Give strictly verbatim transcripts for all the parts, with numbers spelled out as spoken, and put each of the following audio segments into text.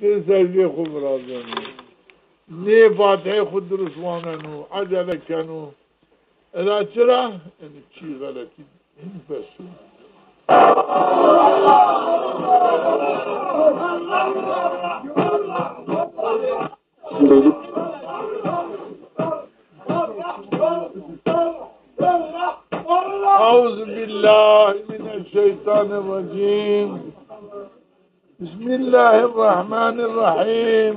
Nê secdeyê xo virazeno. Nê Fatihê xo dirust waneno. Ecele keno. Ela çira? Enê çî xeletî. Enê bes o. أعوذ بالله من الشيطان الرجيم. بسم الله الرحمن الرحيم.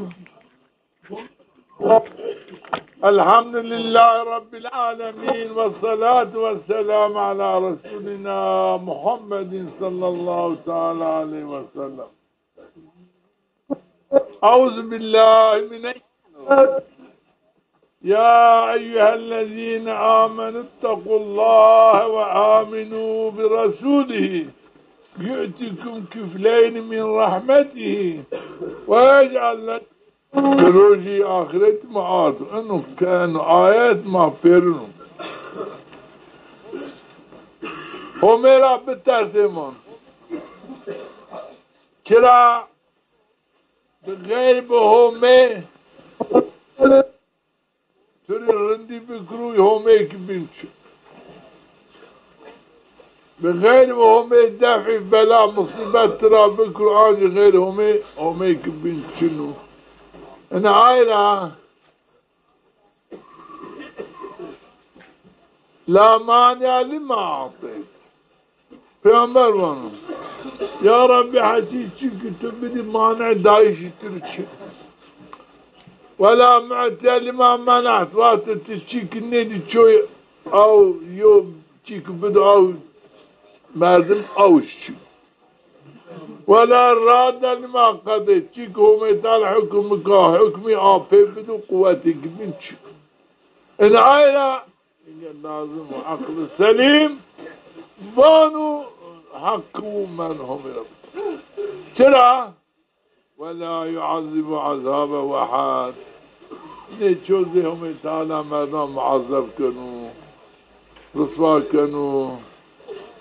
الحمد لله رب العالمين، والصلاة والسلام على رسولنا محمد صلى الله تعالى عليه وسلم. أعوذ بالله من الشيطان. يا أيها الذين آمنوا اتقوا الله وآمنوا برسوله يؤتكم كفلين من رحمته ويجعل لكم. Bi rojî axirêt ma ard. Ino keno ayet ma pêrino. Homê ra bitersê ma. Çira? Bi xeyr bi Homê tu rê rindî bikiro, Homê ki bîn çi. Bi xeyr bi Homê defî bela musîbet tu ra bikiro, ancî xeyr Homê, Homê ki bîn çin o. Ina ay ra la mani'a lima a'teyt. Peyxamber vano, ya Rebbî, hesî çî ki tu bidî, mane dayîşî tu rê çin. Wela mu'tiye lima mena't, wexto tu çî ki nêdî çoy aw yo çî ki bido aw merdim aw çin. Wela radde lima qedeyt, çî ki Homê Teala hukm bika, hukmî a pê bido, quwetê ki bîn çin. Ina ay ra Lazim o eqlê selîm vano, heq o merdim Homê ra bitersî. Çira? Wela yu'ezzibu azabehu ehad. Nê ço zê Homê Teala merdiman muezzeb keno, riswa keno.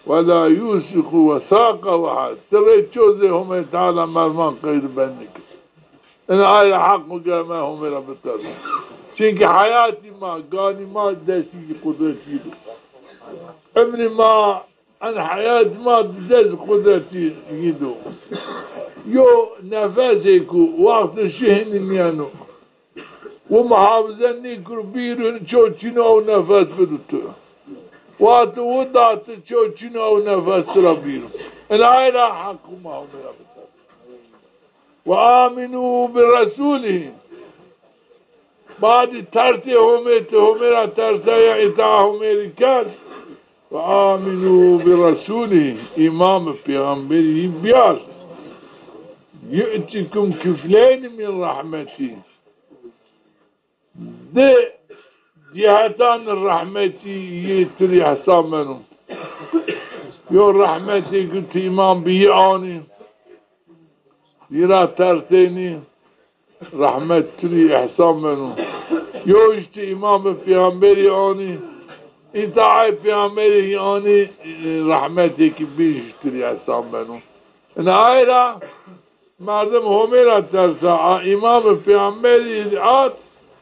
Wela yusiqu wesaqehu ehad. Ti rê ço zê Homê Teala merdiman qeyd bend nêkeno. Ina ay ra heq o germe Homê ra bitersî. Çimkî heyatî ma, ganî ma destî qudretî do. Emrî ma, en heyat ma dest qudretî yi do. Yo nefesêko wexto şi hinî mîyan o. Wo muhafize nêkiro bîro, ço çin o ew nefes bido tu. Wexto wo da tu, ço çin o ew nefes tu ra bîro. Ina ay ra heq o ma Homê ra bitersî. Ve aminu bi resulî. Badî tersê Homê, ti Homê ra tersa ya îtaa Homê rê kerd. Ve aminu bi resulî. Îman bi pêxemberî yi biyar. Yu'tikum kifleyni min rahmetî. Di cîhetan rehmetî yi tu rê îhsan beno. Yo rehmetê ki tu îman bi yi anî, yi ra tersênî, rehmet tu rê îhsan beno. Yo îşte îman bi pêxemberî anî, îtaayê pêxemberî anî, rehmetê ki bîn jî tu rê îhsan beno. Ina ay ra merdim Homê ra tersa, a îman bi pêxemberî ard,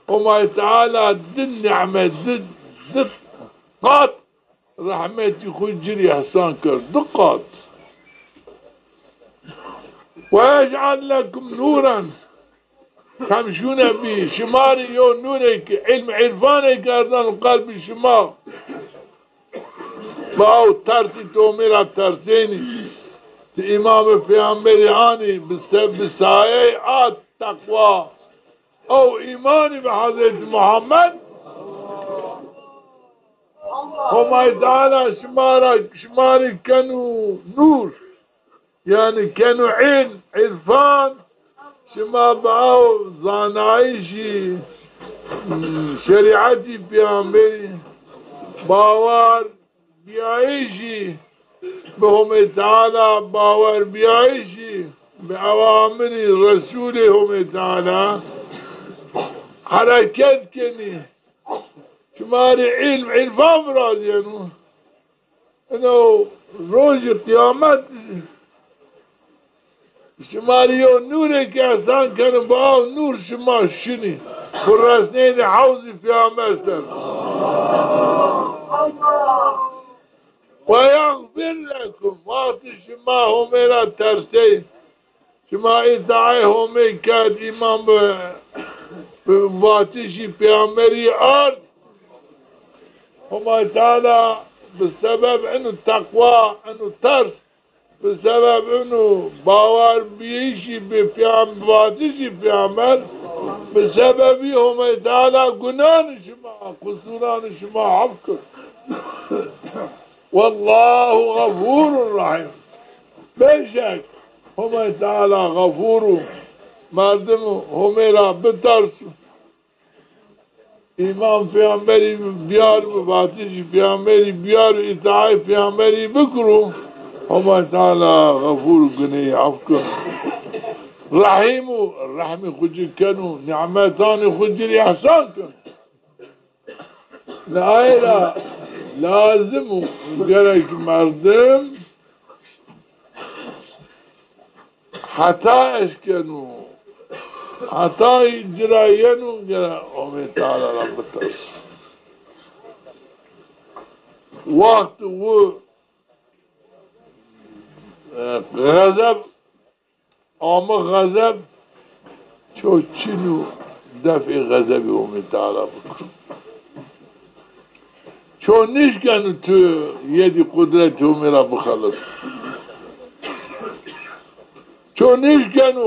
Homay Teala di nîmet, di, di qat rehmetî xo ci rê îhsan kerd. Di qat. Ve yec'al lekum nûren temşûne bî. Şima rê yo nûrêk, îlm, îrfanêk erdan qelbî şima. Bi aw tersî tu Homê ra tersênî. Tu îman bi pêxemberî anî, bi se-, bi sayeyê a teqwa, ew îmanî bi Hezretî Muhammed. Homay Teala şima ra, şima rê keno nûr. Yanî keno îlm, îrfan, şima bi aw zanayîşî, hmm, şerîetî pêxemberî, bawer bîyayîşî bi Homê Teala, bawer bîyayîşî bi ewamirî Resûlê Homê Teala hereket kenî. Şima rê îlm, îrfan virazîyeno. Ino rojê qîyamet Şima rê yew nûrêk îhsan keno, bi aw nûr şima şinî, xwu resnênî hewzî pêxember ser. Ve yexfir lekum, wextî şima Homê ra tersey, şima îtaê Homê kerd, îman bi, bi vatişî pêxemberî ard, Homay Teala bi sebeb ino teqwa, ino ters, bi sebeb ino bawerbîyişî bi peyam-, vatişî peyamber, bi sebebî Homay Teala gunanê şima, qusuranê şima hef kir. Wallahu xefûrun rahîm. Bêşek Homay Teala xefûr o, merdim Homê ra bitarso. Îman pêxemberî biyar bi, vatişî pêxemberî biyar, îtaê pêxemberî bikiro, Homay Teala xefûr, guneyî ef keno. Rehîm o, rehmê xwu ci keno, nîmetanê xwu ci rê îhsan keno. Lê aye ra lazim o, gerek merdim heta eşkeno, heta ci ra yeno, gere Homê Teala ra bitirso. Wextî wu, e, xezeb ame, xezeb ço çin o defê xezebê Homê Teala bikiro. Ço nişkeno tu yedî qudretê Homê ra bixelis. Ço nişkeno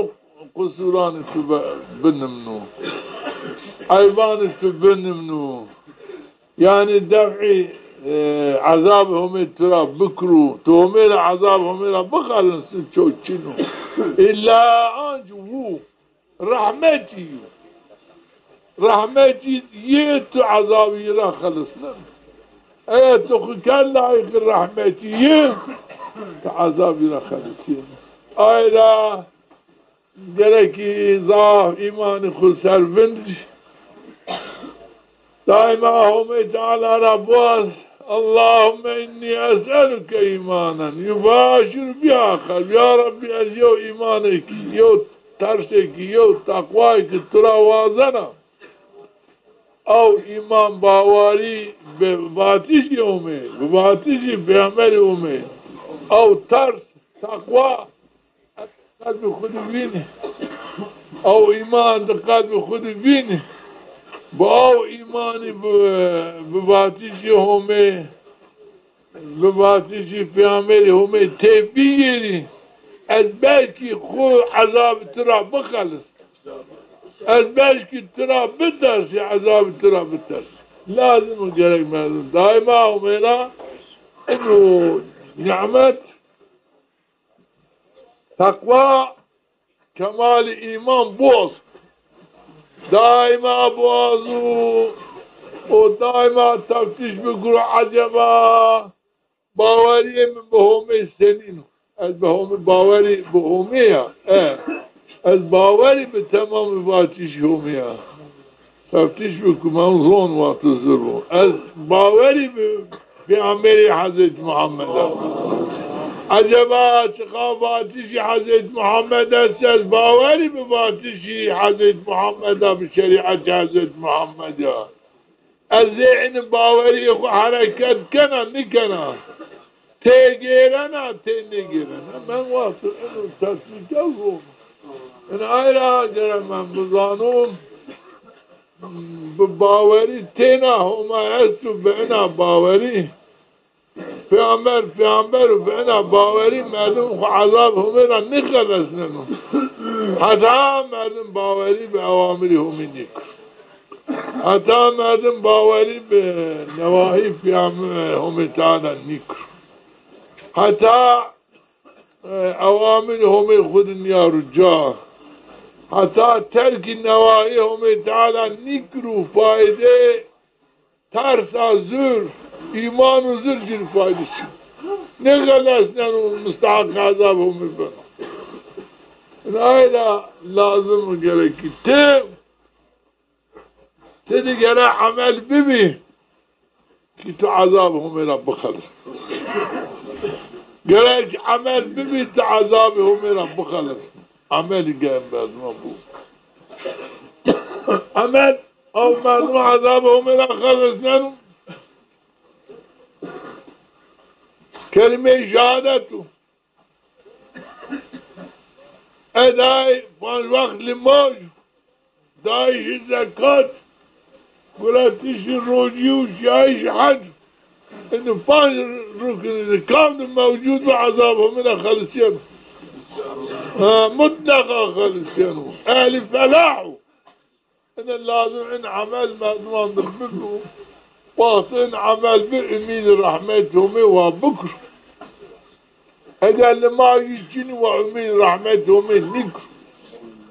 qusuranê tu be-, binimno. Eybanê tu binimno. Yanî def'î, e, ezabê Homê tu ra bikiro, tu Homê ra, ezabê Homê ra bixelisnî, ço çin o. Îlla anc wu rehmetî yo. Rehmetî yê tu ezabî ra xelisneno. Eger tu xwu kerd layîqî rehmetî yê, tu ezabî ra xelisîyeno. Ay ra gerekî zaf îmanê xwu ser vinc. Daîma Homê Teala ra biwaz, Allahümme inni es'eluke îmanen yubaşiru biha qelbî. Ya Rebbî, ez yew îmanêkî, yew tersêkî, yew teqwayêkî tu ra wazena. Ew îman, bawerî bi vatişî Homê, bi vatişî pêxemberî Homê. Ew ters, teqwa, qelbê xwu de vînî. Ew îman di qelbê xwu de vînî. Bi ew îmanî bi, bi vatişî Homê, bi vatişî pêxemberî Homê têbigêrî. Ez belkî xwu ezabê tu ra bixelis. Ez belkî tu ra bitersî, ezabê tu ra bitersî. Lazim o, gerek merdim daîma Homê ra ino nîmet, teqwa, kemalî îman biwaz. Daîma biwazo û daîma teftîş bikiro, eceba bawerîyê mi bi Homê senîn o? Ez bi Homê, bawerî bi Homê ya. E, ez bawerî bi temamî vatişî Homê ya. Teftîş bikû, men zon wexto zor bo. Ez bawerî bi Pêxemberî Hezretî Muhammed a. Eceba çiqa vatişî Hezretî Muhammed est, ez bawerî bi vatişî Hezretî Muhammed a, bi şerîetî Hezretî Muhammed a. Ez zê ini bawerîyê xwu hereket kena, nîkena. Têgêrena, tênêgêrena. Men wexto ino teslîke zon. Ina ay ra gere men bizano, bi bawerî têna Homa esto, bi ina bawerî pêxember pêxember o, bi ina bawerî merdim xwu ezab Homê ra nêxelesneno. Heta merdim bawerî bi ewamirî Homê nêkiro. Heta merdim bawerî bi newahî pêxem-, Homê Teala nêkiro. Heta, e, ewamirî Homê xwu de nîyaro ca. Heta terkî newahî Homê Teala nêkiro, faydê tersa zur, îmano zur ci rê faydê çin o. Nêxelesneno, misteheq ezab Homê beno. Ina ay ra lazim o, gerekî ti, ti de gere emel bibî ki tu ezabê Homê ra bixelis. Gerek emel bibî tu ezabê Homê ra bixelis. Emelî gere merdima bû. Emel, ew merdima ezabê Homê ra xelisneno. Kelîmeyê şehadet o. Edayê panc wext limaj, dayîşê zekat, guretişê rocî û şiyayîşê hec. Ino panc ruknî de kam de mewcûd bi, ezabê Homê ra xelisîyeno. Ha, mutleqa xelisîyeno. Ehlî felah o. Ina lazim in emel merdiman de bibo. Wexto in emel bi, umîdê rehmetê Homê wa bikir. Eger limajî çin wa umîdê rehmetê Homê nîkir.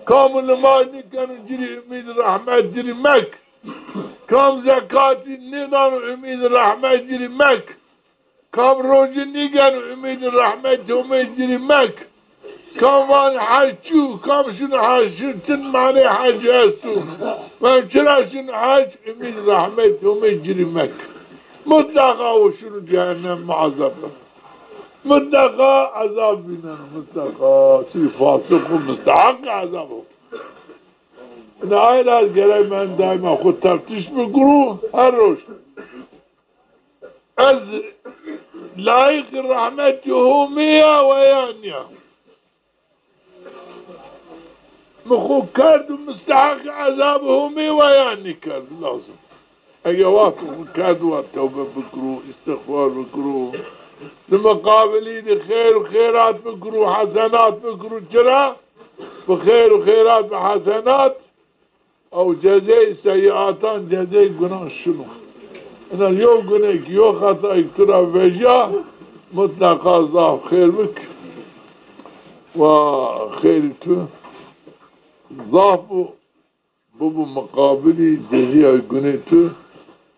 Kam limaj nîkeno ci rê umîdê rehmet ci rê mek. Kam zekatî nêdano umîdê rehmet ci rê mek. Kam rocî nîgeno umîdê rehmetê Homê ci rê mek. Kam vanê hec çi yo, kam şino hec, şino çin manê hec esto. Van çira şino hec, umîdê rehmetê Homê ci rê mek. Mutleqa o şino cehennem, muazeb. Mutleqa ezab vîneno, mutleqa. Sî fasiq o, musteheq ezab o. Ina ay ra gerek merdem daîma xwu teftiş bikiro, her roj. Ez layîqî rehmetê Homê ya we ya nîya? Mi xwu kerdo musteheqê ezabê Homê we ya nîkerdo? Lazim. Ege wexto xwu kerdo, wa tewbe bikiro, îstixfar bikiro. Di miqabilî de xeyr û xeyrat bikiro, hesenat bikiro. Çira? Bi xeyr û xeyrat, bi hesenat. Ew cezeyê seyiatan, cezeyê gunan şino. Ina yo guneyêk, yo xetayêk tu ra vejîya, mutleqa zaf xêr bik. Wa xêrê tu zaf bo, bibo miqabilî cezîya gunê tu.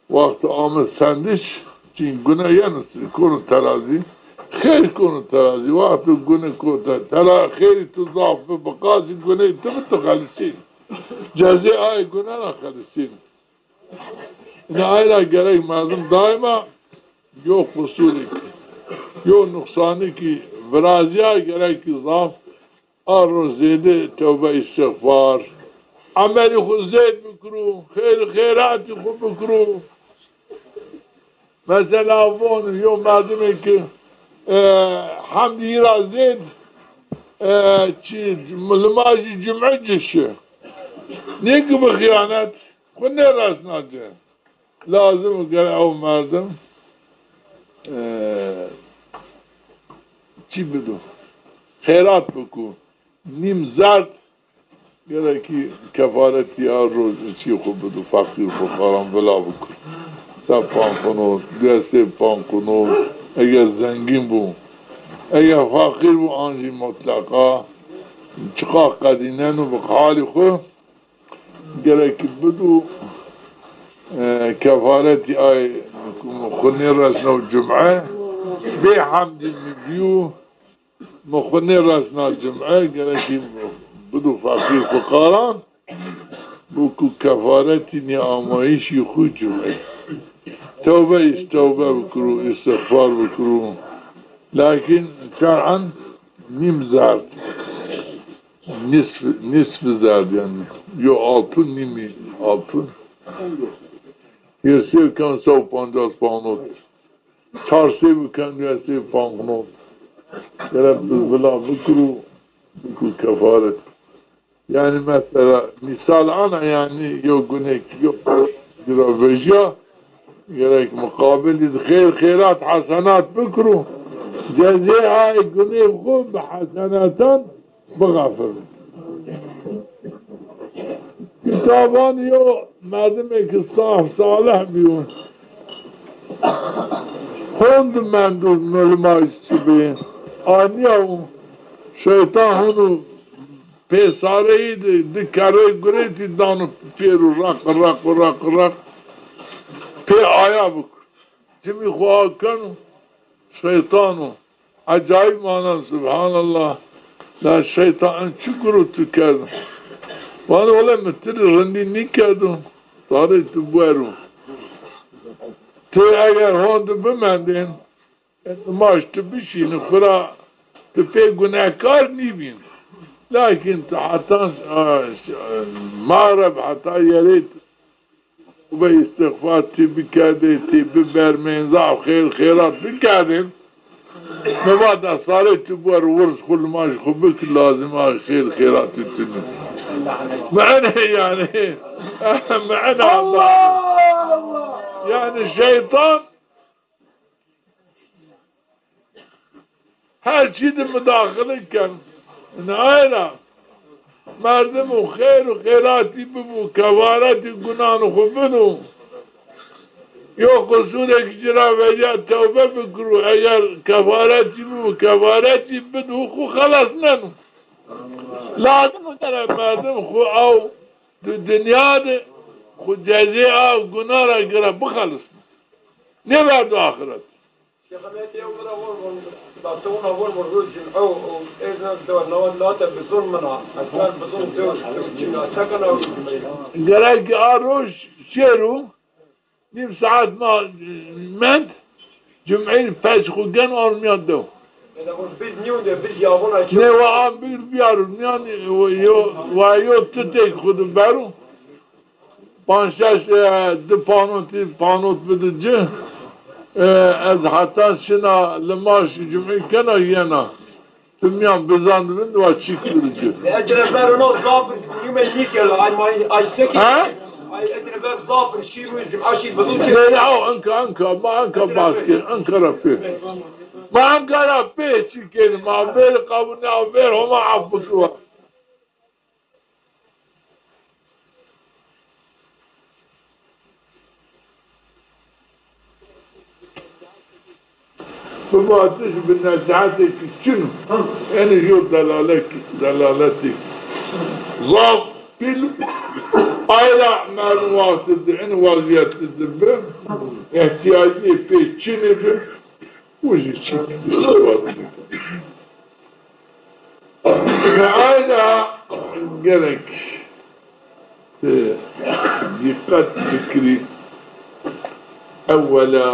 Wexto ame sendiş, çin gune yeno kono terazî, xêr kono terazî. Wexto gune kono te-, tera-, xêrî tu zaf bi, bi qasî guneyê tu bi, tu xelisîn. Cezê ayê gune ra xelisîn. Ina ay ra gerek merdim daîma yo qusurêk, yo nuqsanêkî virazîya, gerek ki zaf a ro zêde tewbe îstixfar, emelî xwu zêd bikiro, xeyr xeyratî xwu bikiro. Mesela von yo merdimê ki, e, hemdî ra zêd, e, çi, limajî cum'e ci şi. Nê ki bi xîyanet, xwu nêresna ci. Lazim o gere ew merdim, e, çi bido? Xeyrat biko. Nîm zerd gerekî kefaretî a roj çî xwu bido, feqîr fuqaran vila biko. Se panqinot, destê panqinot, eger zengîn bo, eger feqîr bo, an jî mutleqa çiqa qedîneno bi halî xwu. Gerek bido, e, kefaretî ay xwu nêresno cum'e, bê hemdî mi bîyo, mi xwu nêresna cum'e, gerek bido feqîr fuqaran, bo ku kefaretî nêamayîşî xwu cum'e. Tewbe, îst-, tewbe bikiro, îstixfar bikiro. Lakin şer'en nîm zerd. Nisf, nisf zerd yanî. Yo altun, nîmî altun. Yo sey ken sew pancas pound not. Çar sey biken yo sey pound not. Gerek tu vila bikiro, bikiro kefaret. Yanî mesela mîsal ana yanî yo gunêk, yo ci ra vejîya, gerek miqabilî de xeyr, xeyrat, hesenat bikiro. Cezê ay gunê xwu bi hesenatan bixefiro. Kitaban yo merdimêk ki saf salih bîyo. Hond mendo, milmaj çi bê. Anîya û şeytan honu pêsareyî de di kerrey gureytî dano pêro, raq, raq, raq, raq. Pê aya bikir. Timî xwu a keno, şeytan o. Ecayîb manan, subhanallah. La şeytan, en çi guro tu kerdo? Vano, wele mi ti rê rindî nîkerdo. Tarê tu buero. Ti eger hon de bimendên, e, nimaj tu bişînî, xwura tu pê gunehkar nîbîn. Lakin ti heta, e, ş-, e, mağrib heta yerê ti, ti be îstixfar ti bikerdê, ti bibermên zaf xêr xêrat bikerdên. Mi va da sarê ti buer wirz xwu limaj xwu bik, lazim a xêr xêratê ti nî. Mene yani, mene Allah. Yani şeytan her çî de mudaxile ken. Nayra merdim û xêr û xêratî bibo, kefaretî gunan xwu bido. Yo qusurêk ci ra veciya tewbe bikiro, eger kefaretî bibo, kefaretî bido, xwu xelasneno. Lazim o gere merdim xwu ew di dinya de xwu cezê a guna ra gere bixelisno. Nêverdo axiret. Şêxanetê ew bira vor von, bastewona vor von roj cum'e û, û êzna dewa nawa nate bizon mina. Esmer bizon dew, dew cina. Çekana ew cum'e. Gerek a roj şêro, nîv saet ma mend, cum'eyî peç xwu gen ar miyan dew. Eda von biz nîyo de, biz yavona ki. Ne wa an bir biyaro miyan, yo, wa yo tutêk xwu de bero. Panc şeş, e, di panotî, panot bidi ci. E, ez heta şina limaj cum'î kena yena. Ti miyan bizan de bin wa çîk bidi ci. Ecre ver no zafir, yume nîkela, ay may, ay seki. Ha? Ay ecre ver zafir, şî müzüm, aşî bidû ki. Ne ya, o, anka, anka, ma anka baskir, anka rafi. Ma anka rafi, çîkeni, ma ver kabul ne, ver, homa af bikwa. Bi vatiş, bi nesihetêkî çin o. Enê yo delalek-, delaletêk zaf pîl. Ayra merdim wextî de, enê wezîyetî de bi, îhtîyacî pê çinî bi. Û jî çî. Ayna gerek ti dîqet bikirî, ewela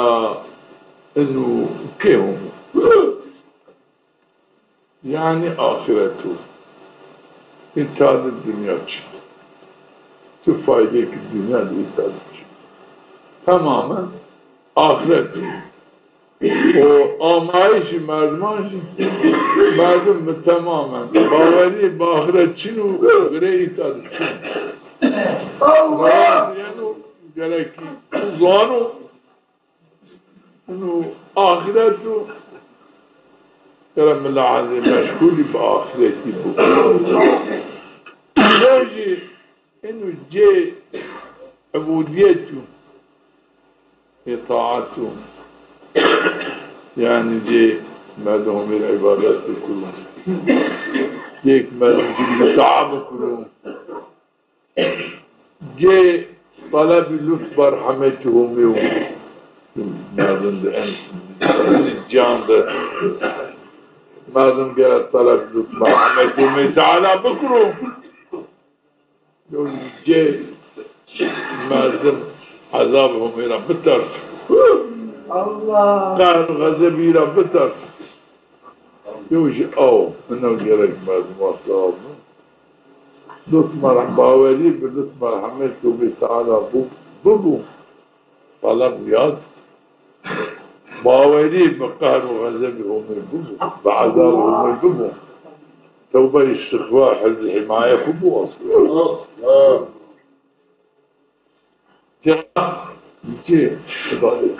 ino kê homo. Yanî axiret o. Îta de dinya çin. Tu faydêk dinya de îta de çin. Temamen axiret o. O amayîşî merdiman jî, merdim bi temamen bawerî bi axiret çin û girê îta de çin. Allah! Yeno gerekî zano, ino axiret o, gere milahezê meşgulî bi axiretî bo. Yo jî ino cê ibudîyet o, îtaat o. Yanî cê merdim Homê rê îbadet bikiro. Cêk merdim ci rê dua bikiro. Cê telebî lutf merhemetî Homê yo. Merdim de en ciyan de merdim gere telebî lutf merhemetî Homê Teala bikiro. Yo cê merdim ezab Homê ra biterso. Allah! Qehr û xezebî ra biterso. Yo jî aw, ino gerek merdim wexta aw. Lutf merhem-, bawerî bi lutf merhemet Homê Teala bu, bibo. Talep niyaz. Bawerî bi qehr û xezebî Homê bibo, bi ezabê Homê bibo. Tewbe îstixfar, hifz hîmaye xwu biwaso. Cevap, ki, ibadet.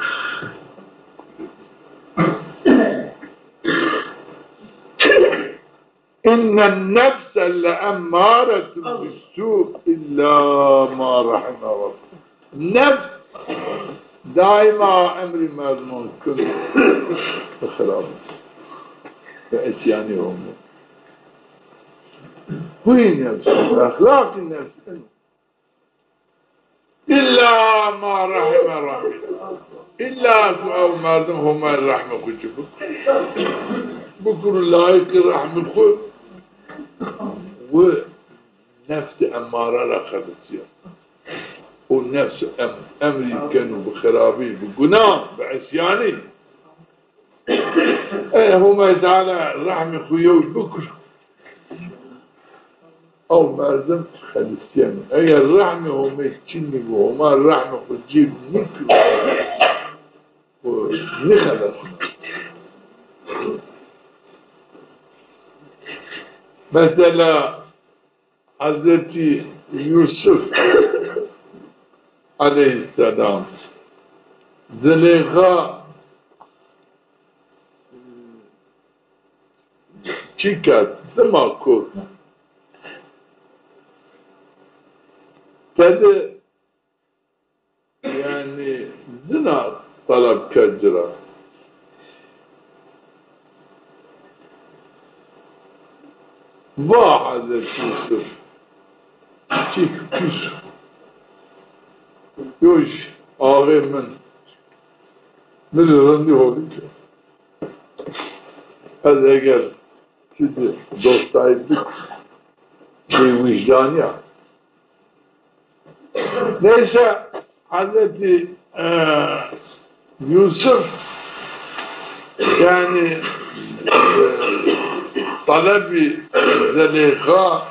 Înnen nefse le emmâretun bis-sû' illâ mâ rahime Rabbuk. Nefs daîma emrî merdiman kun bi xirab, bi îsyanî Homê. Huyî nefs, exlaqî nefs ino. Îlla ma rahime Rabbî. Îlla ku ew merdim Homay rehmê xwu ci bikir. Bikir layîqî rehmê xwu. Wi nefsê emmare ra xelisîya. O nefs em-, emrî keno bi xirabî, bi guna, bi îsyanî. E, Homay Teala rehmê xwu yew bikir. Ew merdim xelisîyeno. Eger rehmê Homê çin nîbo, Homa rehmê xwu cêb nîkiro, xwu nîxelesno. Mesela Hezretî Yusuf eleyhîsselam, Zeleyxa çi kerd? Dima kot. Tede, yanî, zina teleb kerd ci ra. Va Hezretî Yusuf, çîk pîs o. Yoj axê min, mi rê rindî holî kerd. Ez eger ti di dostayî bik, bêwijdanî ya. Neyse, Hezretî, e, Yusuf, yanî, e, telebî Zeleyxa,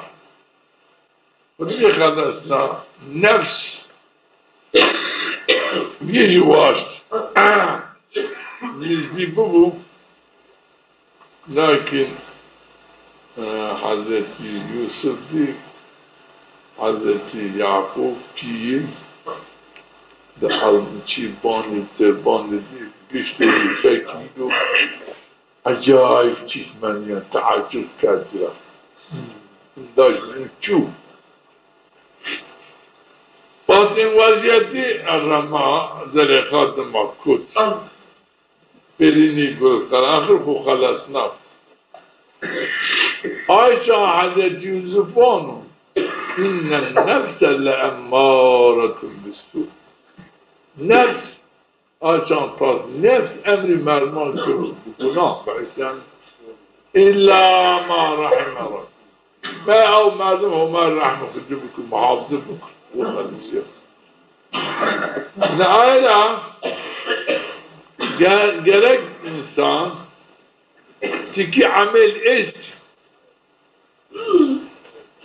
xwu nîxelesna, nefs yê jî waşt. Nizdî bibo. Lakin, e, Hezretî Yusuf dî, Hezretî Yaqub pîyê di elmiçî bandî, ti bandî dî, giştê wî fekî do. Ecayîb çîk mendîya, teecub kerd ci ra. Daj min çû. Batên wezîyetî errema Zeleyxa dima kot. Pêrînî gul qer, axir xwu xelesna. Ay çax Hezretî Yusuf vano, "Înnen nefse le emmâretun bissû." Nefs, ay çax tas, nefs emrî merdiman keno bi gunah, bi îsyan. Îlla ma rahime Rabbî. Be ew merdim Homa rehmê xwu ci biko, muhafize biko. O xelisîya. Ne aye ra ge-, gerek însan tikî emel est.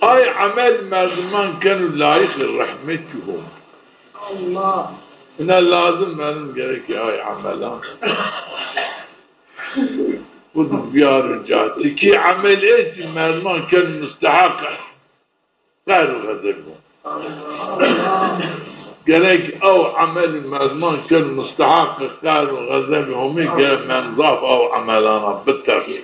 Ay emel merdiman keno layîqê rehmetî Homa. Allah. Îna lazim merdim gerekê ay emelan. Xwu di biyaro ca. Tikî emel estî merdiman ken musteheq qehr û xezeb o. Gerek ew emelî merdiman ken musteheq qehr û xezebî Homê, gerek merd zaf ew emelana biterso.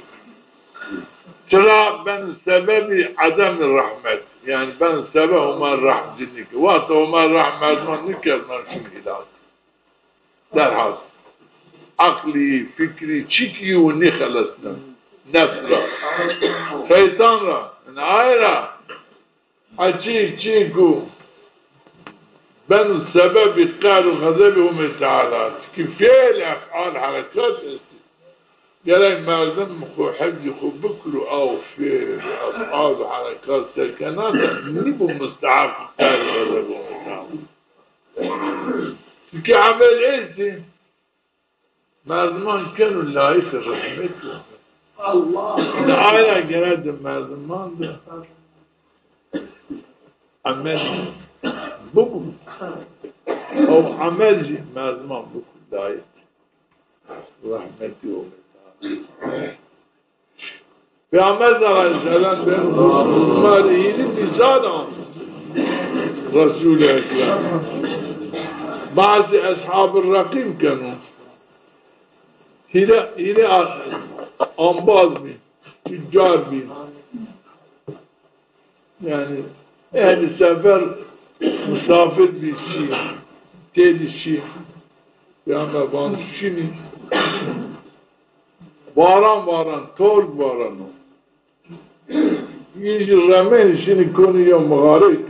Çira ben sebebî edemî rehmet. Yanî ben sebeb Homa rehm ci nîkir. Wexta Homa rehm merdiman nîkerd, merd şin hîlak. Derhal. Eqlî, fikrî, çîkî yû nîxelesnen. Nefs ra. Şeytan ra. Yanî aye ra. Eçî çî ku ben sebebî qehr û xezebî Homê Teala. Çikî fêl, efal, herekat estî. Gerek merdim xwu hifzî xwu bikiro, ew fêl, efal û herekat serkenate, nîbo musteheq qehr û xezebî Homê Teala. Çikî emel estî. Merdiman keno layîqê rehmet o. Allah. Ina aye ra gere di merdiman de emel bibo. Ew emel jî merdiman biko layîq rehmetî o. Peyxamber sallallahu aleyhi ve sellem de ma rê hîrê mîsal amo. Resul-i Ekrem. Bazı eshab-ı rakîm keno. Hîrê, hîrê a-, ambaz bî, tüccar bî. Yanî ehlî sefer misafir bî şî, têdî şî. Peyxamber vano şinî. Varan varan, torg varan o. Yî jî remên şinî konî yo mixarek.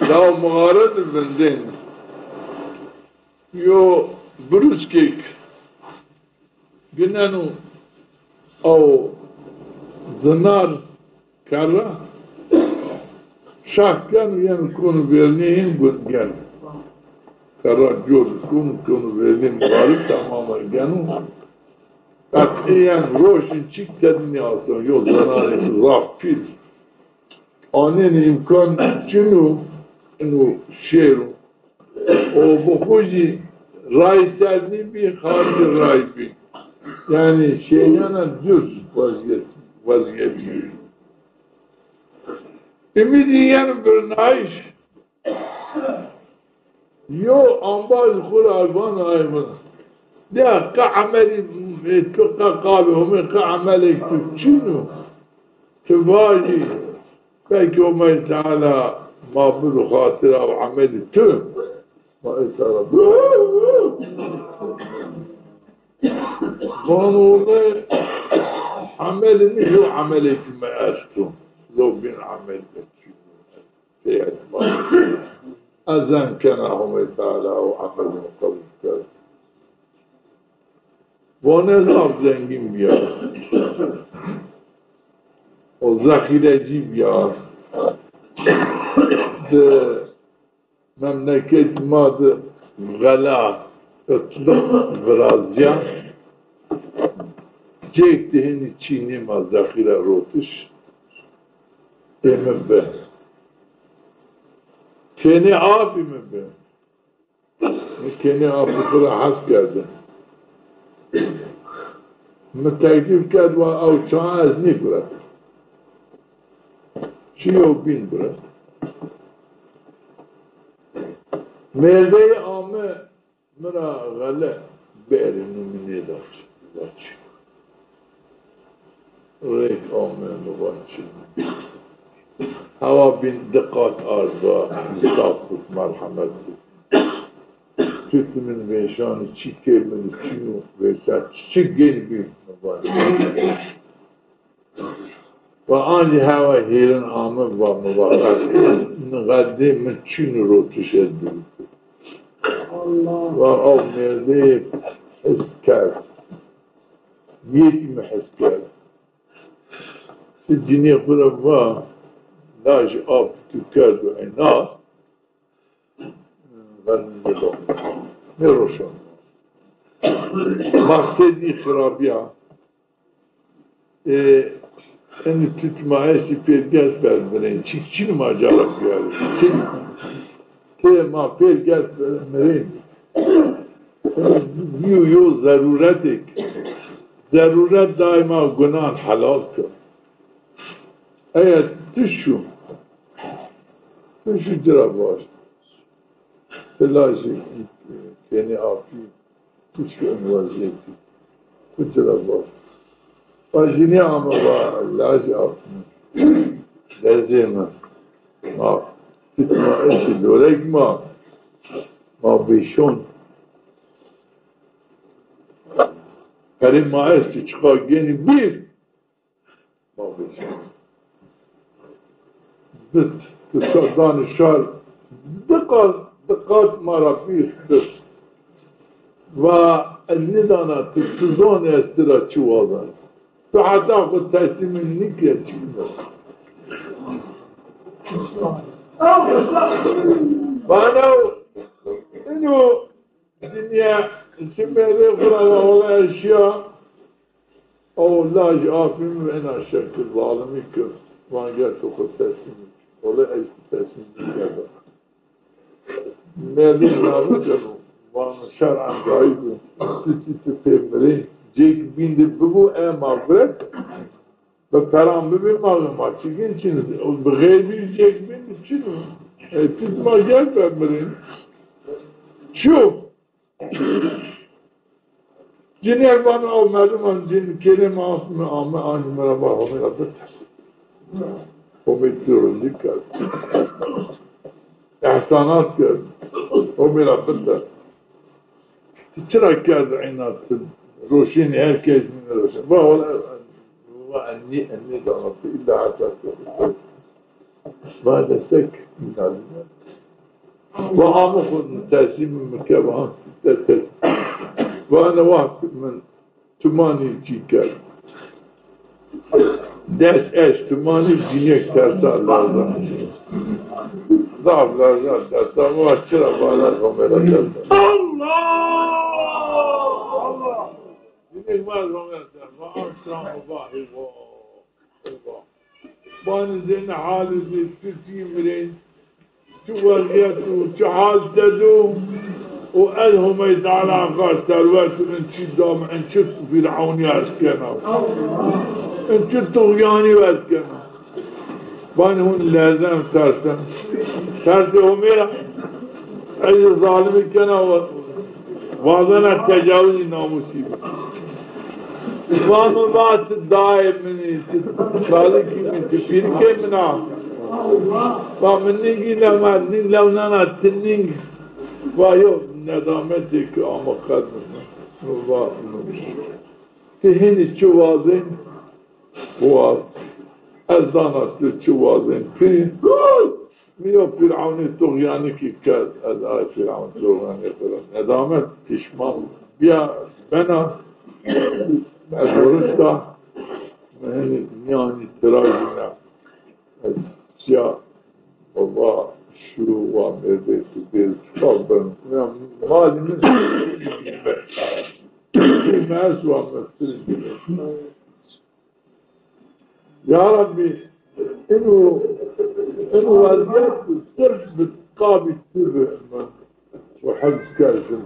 Law mixare di vindên. Yo birûskêk gineno, ew zinar kerra şah keno, yeno konu vernî, hîn gund geno. Kerra cor konu, konu vernî, mixarek tamam geno. Qetîyen roşin çîk tedî nêasto, yo zinarêk zaf pîl. Anenî îmkan çin o, ino şêro. O bi xo jî ray ser nîbî, xaricî ray bî. Yanî şênena duz vazîyet, vazîyetî. Umîdî yeno birnayîş. Yo embaz xwu ra vano ay min. Ya qe emelî, e, tu qe qalê Homê, qe emelêk tu çin o? Tu vajî, belkî Homay Teala ma bido xatira û emelî tu. Ma ê Teala. Vano wele emelî mi yo emelêk mi esto. Yo bîn emelî mi çin o. Pê etma. Ez zan kena Homê Teala û emelê mi qebul kerd. Vano ez zaf zengîn bîya. O zexîrecî bîya. Di memleket ma di xela qitliq virazîya. Cêk di hînî çî nîma zexîre rotiş. Ê mi bi. Kenê apî mi bi. Mi kenê apî xwu ra hes kerde. Mi teklîf kerd, wa ew çawa ez nîguret. Çîyo bîn guret. Mêrdeyî ame. Mi ra xele bêrî nû mi nêda çi. Rêk ame mi va çi. Hewa bîn di qat ard va, zaf bû, merhemet bû. Tut min vêşanî çî kê min çîno vêşan çi gên bî mi va. Va ancî hewa hêrin ame va mi va qedê min çîn rotiş ez bibî. Va ew mêrdeyê his kerd. Yekî mi his kerd. Ti cinîyê xwu ra va lajî ap tu kerdo ena. Nêroşan. Maqsedî xirabîya. E, enî tut ma estî pêr gers ber mirên. Çik çin ma ca ra biyarî. Çin. Tê ma pêr gers ber mirên. Yo, yo zerûretêk. Zerûret daîma gunan helal kir. Eya tu şû, tu şû ci ra vaj. Ti lajê kenê apî, tu şû en wazîyetî. Tu ci ra vaj. Va cinî ame va lajê apî mi. Lezê mi. Ma, tut ma estî lorek ma. Ma vêşon. Perê ma estî çiqa genî bîr. Ma vêşon. Bit, kisa danî şar, di qat, di qat ma ra bîr bit. Va ez nêdana tu, tu zonî ez ti ra çi wazan. Tu heta xwu teslîmî nîkerd çi bî. Vano, ino dinya, çi mêrdê xwu ra va wele ez şiya. O lajê apî mi ena şekil zalimî kir. Van gel tu xwu teslîm bik. Wele ez ti teslîm nîkerda. Mêrdî navê keno. Vano şer'en caîz o. Ti, ti, ti pê mirê. Cêk bîn de bibo, e ma guret. Bi peran bibê ma, ma çi gên çin. Bi xêr bî cêk bîn de çin o. E, ti ma gel be mirên. Çi yo? Cinîyek vano, ew merdiman cin kênê ma mi ame, ancî mi ra va Homê ra biter. Homê tu rindî kerd. Ehsanat kerd. Homê ra biter. Ti çira kerd îna ti? Roşenî her kes mi nêroşen. Va wele, va ez nî, ez nêdana ti îlla heta ti. Va destek îna. Va ame xwu teslîm mi ke, va te-, te-, va ene waxt min tumanî çî kerd. Des eşt tumanî cinîyek tersa lerza. Zaf lerza tersa, va çira va lerza, Homê ra tersa. Allah! Allah! Cinîyek va Homê ra tersa. Va aslan, va, eyvah, eyvah. Vanî zê ina halî zî çi çî mirên, çi wezîyet û çi hal de do û ez Homey Teala xas serwet û in çî dam, in çi fîrewnî ez kena, in çi tuxyanî ez kena. Vanî hûn lerzen, tersen. Tersê Homê ra ez zalimî kena, wa-, wazena tecawuzî namûsî bi. Va mi va ti dayê min î, ti kalikî min, ti pîrikê min a. Va mi ningî lewna, ning lewnena ti ning. Va yo nedametê ki ame qed min. Mi va ti hînî çi wazên? Waz. Ez zana ti çi wazên. Pîrî. Mi yo fîrewnî tuxyanî kî kerd, ez ay fîrewn tuxyanî kerd. Nedamet, pîşman bîya, bena, ez orişta, mi henî mîyanî tira jîna. Ez çîya, baba, şu wa mêrdê tu dêr çiqa ben. Ya, malî min mers wa mestir gibi. Ya Rabbî, ino, ino wezîyet sirf bi qabî tu bi min û hifz kerdim.